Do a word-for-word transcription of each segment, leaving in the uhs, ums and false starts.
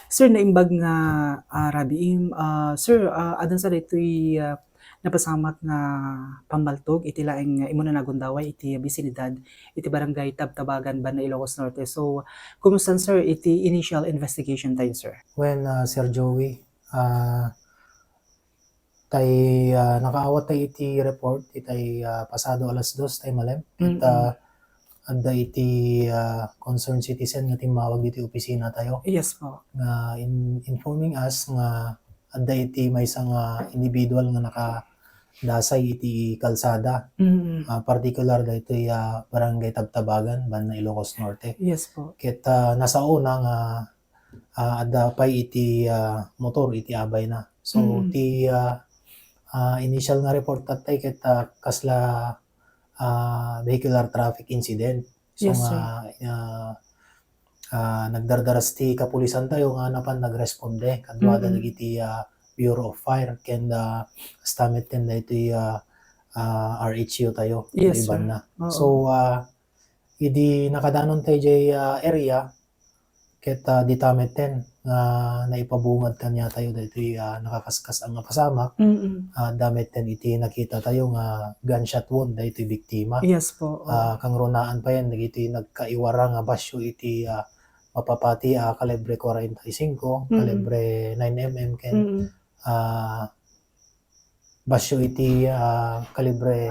Sir, naimbag nga, ah, rabiim. Ah, sir, ah, adda sa daytoy, ah, napasamak nga pammaltog iti laeng nga immuna nagundaway iti bisinidad iti Barangay Tabtabagan, Banna, Ilocos Norte. So, kumusta, sir, iti initial investigation tayo, sir? Well, ah, Sir Joey, ah, tay, ah, nakaawat tay iti report itay, ah, pasado alas dos tay malem. Ket, Mm-mm. ah, adda iti, ah, concerned citizen nga timmawag ditoy opisina tayo Yes po. nga in-, informing us nga adda iti maysa nga individual nga nakadasay iti kalsada. Mm-mm. Ah, particular daytoy, ah, Barangay Tabtabagan, Banna, Ilocos Norte. Yes po. Ket, ah, nasaona nga ah, adda pay iti, ah, motor iti abayna. So, Mm. ti, ah, ah, initial nga report tattay ket, ah, kasla, ah, vehicular traffic incident. So Yes, sir. nga, ah, ah, nagdardaras ti kapulisan tayo nga napan nagresponde kaduada Mm. dagiti, ah, Bureau of Fire ken, ah, kasta met ken daytoy, ah, ah, R H U tayo, Yes, sir. Ibanna. Oo. So, ah, idi nakadanon tayo jay, ah, area, ket, ah, dita metten nga naipabungad kaniatayo daytoy, ah, nakakaskas-an nga pasamak, Mm. ah, adda metten iti nakitatayo nga gunshot wound daytoy biktima. Yes po, oo. Ah, kangrunaan payen dagitoy nagkaiwara nga basyo iti, ah, mapapati a kalibre kwarenta y singko, Mm. kalibre nine M M ken, Mm. ah, basyo iti, ah, kalibre,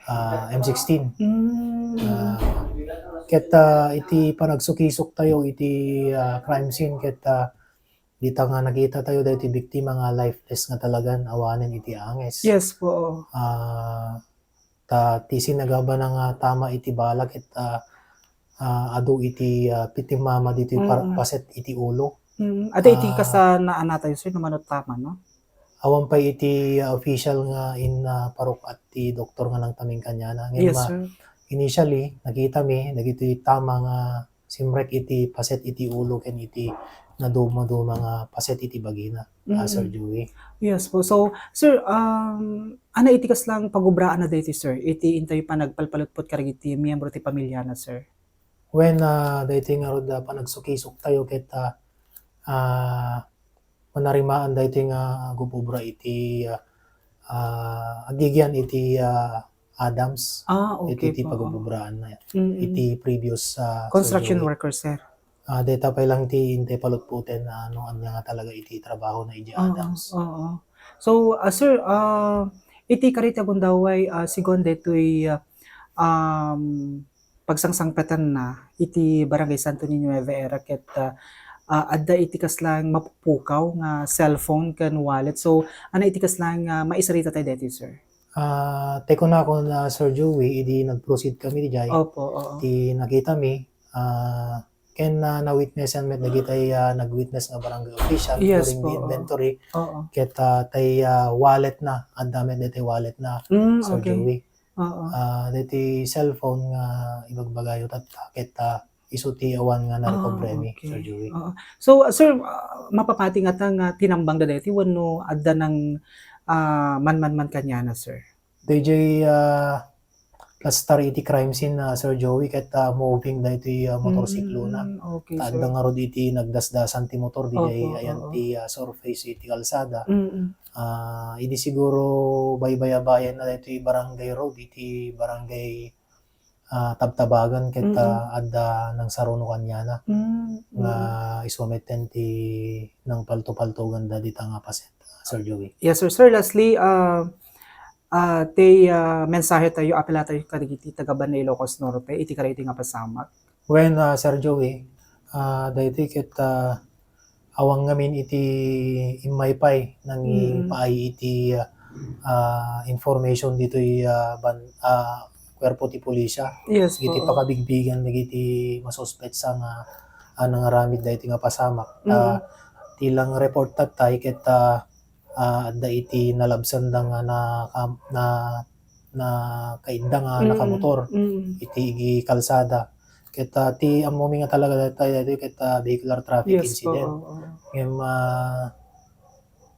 ah, M sixteen. Mm. Ah, ket, ah, iti panagsukisok tayo iti, ah, crime scene ket, ah, dita nga nakita tayo daytoy biktima nga lifeless nga talagan awanen iti anges. Yes po, oo. Ah, ta ti sinagabana nga tama iti bala ket, ah, ah, adu iti, ah, pitimmama ditoy par-, Mm. paset iti ulo. Mm. Ata iti Ah. kasta naanatayo, sir, no mano tama, no? Awan pay iti, ah, official nga in, ah, parok at ti doktor nga nangtamin kaniana. Ngem, Yes, ah, sir. initially, nakitami dagitoy tama nga simrek iti paset iti ulo ken iti nadumaduma nga paset iti bagina, ah, Sir Mm. Joey. Yes po. So, sir, um, ano iti kaslang pagubraanna daytoy, sir? Iti intayo panagpalpalutpot kadagiti miyembro ti pamilyana, sir? Wen, ah, daytoy ngarud a panagsukisok tayo ket, ah, ah, manarimaan daytoy nga agub-ubra iti, ah, ah, agigian iti, ah, Adams. Ah, Iti okay ti po. Pagub-ubraanna, Mm. iti previous, ah, Construction surgery. Worker, sir. Ah, dayta pay lang ti intay palutpoten, ah, no ania nga talaga iti trabahona iti Oo, Adams. Oo. So, ah, sir, ah, iti karita gundaway, ah, sigun daytoy, ah, um, pagsangsangpetanna iti Barangay Santo Niño Nueva Era ket, ah, ah, adda iti kaslang mapupukaw nga cellphone ken wallet. So, ano iti kaslang, ah, maisarita tayo daytoy, sir? Ah, tay kunakon, ah, Sir Joey, idi nag-proceed kami dijay, Opo, oo. Ti nakitami, ah, ken, ah, na-witnessan met dagitay, ah, nag-witness nga barangay official Yes during the po, oo. inventory. Oo. Ket, ah, tay, ah, wallet na, adda met daytay wallet na, Mm, Sir okay. Joey. Oo. Ah, daytoy cellphone nga ibagbagayo tatta, ket, ah, isu ti awan nga Ah, narecovermi, okay. Sir Joey. Oo. So, ah, sir, ah, mapapati ngata nga tinambangda daytoy wenno adda nang, ah, manmanman kaniana, sir? Dayjay, ah, plastar iti crime scene, ah, Sir Joey, ket, ah, moving daytoy, ah, motorsiklona. Mm, okay, Ta adda sir. ngarud iti nagdasdasan ti motor, dijay Opo, ayan oo. ti, ah, surface iti kalsada. Mm. Ah, idi siguro baybayabayan na daytoy barangay road, iti barangay, ah, Tabtabagan ket, Mm. ah, adda nangsaruno kaniana Mm, nga mm. isu metten ti nangpaltopaltoganda dita nga paset, Sir Joey. Yes, sir. Sir, lastly, ah, ah, ti, ah, mensahe tayo, apela tayo kadagiti taga Banna Ilocos Norte, iti karita nga pasamak. Wen, ah, Sir Joey, ah, daytoy ket, ah, awan ngamin iti immaypay nangipaay Mm. iti, ah, information ditoy, ah, ban-, ah, kuerpo ti pulisya. Yes Iti po. pakabigbigan dagiti masuspetsa nga, ah, nangaramid daytoy nga pasamak. Ta Mm. ti lang report tattay ket, ah, ah, adda iti nalabsanda nga naka-, na-, nakaidda nga Mm. nakamotor Mm. iti kalsada. Ket, ah, ti ammomi nga talaga daytoy, daytoy ket, ah, vehicular traffic Yes po, incident. oo. Ngem, ah,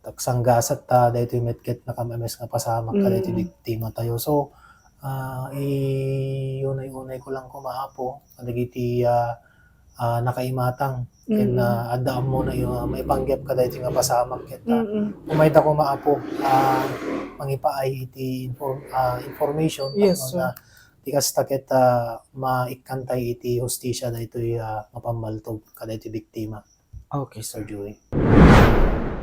taksanggasat ta daytoy met ket nakam-emes nga pasamak kadaytoy Mm. biktima tayo. So, ah, iunay-unay ko lang koma, Apo, kadagiti, ah, ah, nakaimatang ken, Mm. ah, adda ammona nga maipanggep kadaytoy nga pasamak ket, ah, Mm-mm. umayda koma, Apo, ah, mangipaay iti inform-, ah, information Yes, tapno sir. na ti kasta ket, ah, maikkantay iti hustisia daytoy, ah, nga pammaltog kadaytoy biktima, Okay, Mister sir. Joey.